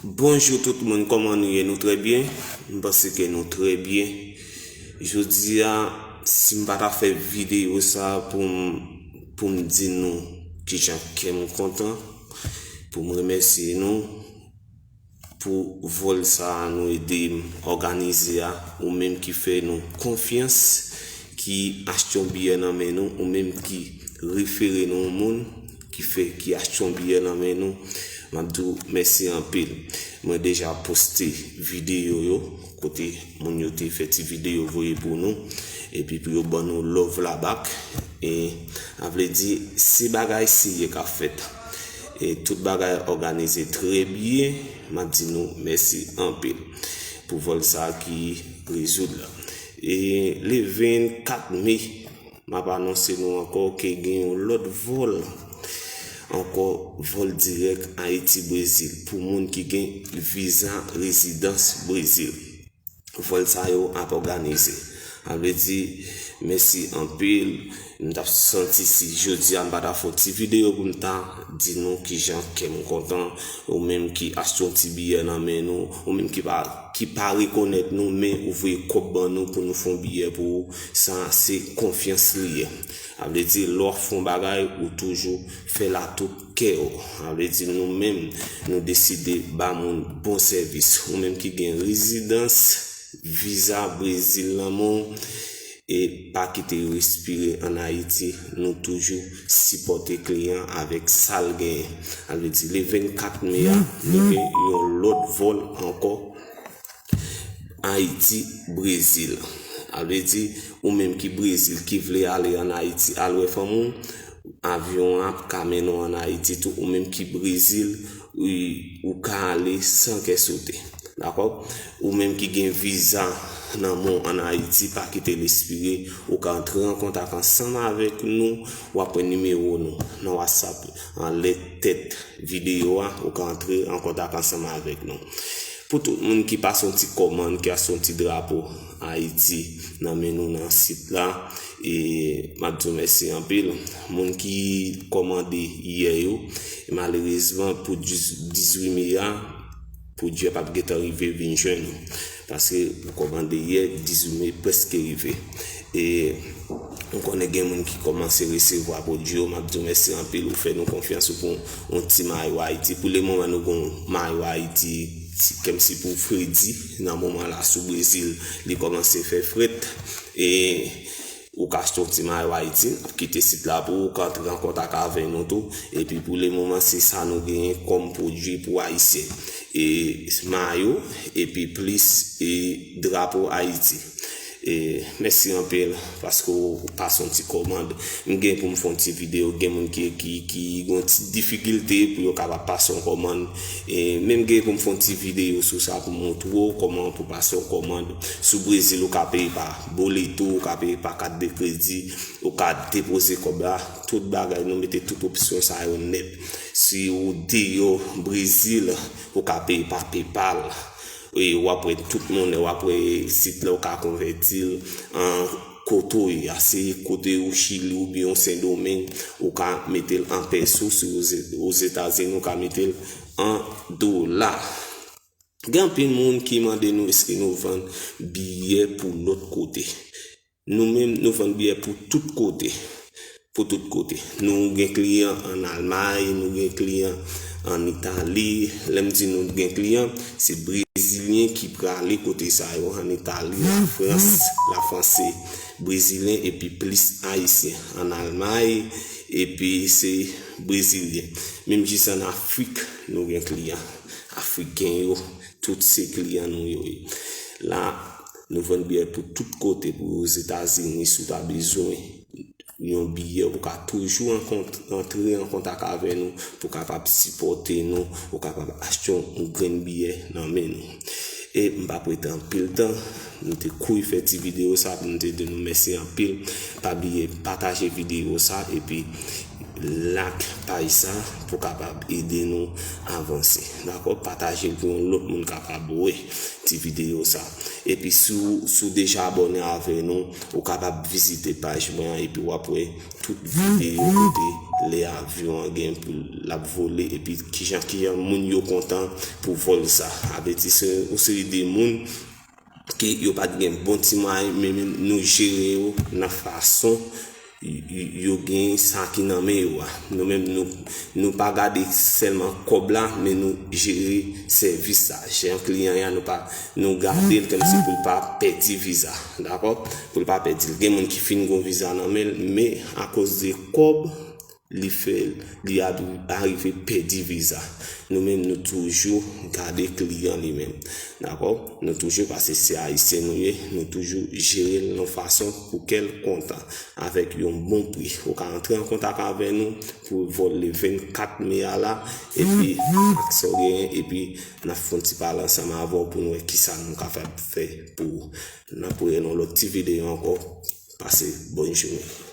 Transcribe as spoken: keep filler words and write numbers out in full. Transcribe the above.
Bonjou tout moun, kòman nou ye? Nou trè byen? M panse ke nou trè byen. Jodi a, si m pa ta fè videyo sa pou m, pou m di nou kijan kè m kontan, pou m remèsye nou pou vòl sa a nou ede m òganize a, ou menm ki fè nou konfyans, ki achte yon biyè nan men nou, ou menm ki refere nou yon moun, ki fè, ki achte yon biyè nan men nou, m ap di w mèsi anpil. Mwen deja poste videyo yo, kote moun yo te fè ti videyo voye pou nou, epi pou yo ban nou love la back. E, a vle di, se bagay serye k ap fèt. E tout bagay òganize trè byen, m ap di nou mèsi anpil pou vòl sa a ki rezoud la. E le vennkat me, m ap anonse nou ankò ke gen yon lòt vòl ankò, vòl dirèk Ayiti Brezil, pou moun ki gen viza rezidans Brezil. Vòl sa yo ap òganize. A vle di, mèsi anpil. M t ap santi si jodi a m pa ta fè yon ti videyo pou m ta di nou kijan kè m kontan, ou menm ki achte yon ti biyè nan men nou, ou menm ki pa, ki pa rekonèt nou, men ou voye kòb ban nou pou nou fè yon biyè pou ou, sa se konfyans li ye. A vle di, lè w ap fè yon bagay, ou toujou fè l a tout kè w. A vle di, nou menm, nou deside ba moun bon sèvis. Ou menm ki gen rezidans, viza Brezil nan men w, e pa kite yo respire ann Ayiti, nou toujou sipòte kliyan avèk sa l genyen. A vle di, le vennkat me a, nou gen yon lòt vòl ankò, Ayiti, Brezil. A vle di, ou menm ki Brezil, ki vle ale ann Ayiti, al wè fanmi w, avyon an ap ka mennen w ann Ayiti tou, ou menm ki Brezil, ou, ou ka ale san kè sote. Dakò? Ou menm ki gen viza nan men w ann Ayiti, pa kite l espire, ou ka antre an kontak ansanm avèk nou, w ap wè nimewo nou nan WhatsApp, anlè tèt videyo a, ou ka antre an kontak ansanm avèk nou. Pou tout moun ki pase yon ti kòmann, ki achte yon ti drapo Ayiti nan men nou nan sit la, e m ap di w mèsi anpil. Moun ki kòmande yè yo, malerezman, pou dizuit me a, pwodui a p ap gentan rive vin jwenn ou. Paske ou kòmande yè, dizuit me prèske rive. E m konnen gen moun ki kòmanse resevwa pwodui yo, m ap di w mèsi anpil, ou fè nou konfyans, ou pran yon ti mayo Ayiti. Pou le moman, nou gen yon mayo Ayiti, ti, kèmsi pou fredi, nan moman la, sou Brezil, li kòmanse fè frèt. E ou ka achte yon ti mayo Ayiti, n ap kite sit la pou ou, ou ka antre an kontak avè nou tou. Epi pou le moman, se sa nou genyen kòm pwodui pou Ayisyen. E mayo, epi plis, e drapo Ayiti. E mèsi anpil paske w pase yon ti kòmand. M gen pou m fè yon ti videyo, gen moun ki, ki, ki gen yon ti difikilte pou yo kapab pase yon kòmand. E menm gen pou m fè yon ti videyo sou sa pou montre w kòman pou pase yon kòmand. Sou Brezil, ou ka peye pa boleto, ou ka peye pa kat de kredi, ou ka depoze kòb la. Tout bagay, nou mete tout opsyon sa yo nèt. Si ou deyò Brezil, ou ka peye pa PayPal. E w ap wè tout monnen, w ap wè sit la, ou ka konvèti l an kote w ye a. Se kote ou Chili oubyen ou Sendomeng, ou ka mete l an pèso, si Oze-, Ozetazini, ou ka mete l an dola. Gen anpil moun ki mande nou èske nou vann biyè pou lòt kote. Nou menm, nou vann biyè pou tout kote. Pou tout kote. Nou gen kliyan ann Almay, nou gen kliyan ann Itali. Lè m di nou gen kliyan, se Brezilyen ki prale kote sa yo, ann Itali, Lafrans, Lafrans se Brezilyen, epi plis Ayisyen ann Almay, epi se Brezilyen. Menm jis ann Afrik, nou gen kliyan. Afriken yo, tout se kliyan nou yo ye. La, nou vann biyè pou tout kote, pou Ozetazini, si w ta bezwen yon biyè, ou ka toujou an kont-, antre an kontak avè nou pou kapab sipòte nou, ou kapab achte yon grenn biyè nan men nou. E m p ap rete anpil tan, nou te kouri fè ti videyo sa pou nou te di nou mèsi anpil. Pa bliye pataje videyo sa epi like paj sa pou kapab ede nou avanse. Dakò? Pataje l pou yon lòt moun kapab wè ti videyo sa. Epi si w, si w deja abòne avè nou, ou kapab vizite paj mwen an epi w ap wè tout videyo kote lè avyon an gen pou l ap vole, epi kijan kijan moun yo kontan pou vòl sa. Avèti se yon seri de moun ke yo pa t gen bon ti mwayen, men menm nou jere yo nan fason yo gen sa ki nan men yo a. Nou menm nou, nou pa gade sèlman kòb la, men nou jere sèvis sa. Jan kliyan an, nou pa, nou gade l kòmsi pou l pa pèdi viza, dakò? Pou l pa pèdi l. Gen moun ki fin gon viza nan men l, men akoz de kòb, li fè, li arive pèdi viza. Nou menm nou toujou gade kliyan li menm. Dakò? Nou toujou, paske se ayisyen nou ye, nou toujou jere l yon fason pou kè l kontan, avèk yon bon pri. Ou ka antre an kontak avè nou pou vòl le vennkat me a la, epi ak sa w genyen, epi n ap fè yon ti pale ansanm avè w pou nou wè kisa nou kapab fè pou ou. N ap wè nan lòt ti videyo ankò. Pase bòn jounen.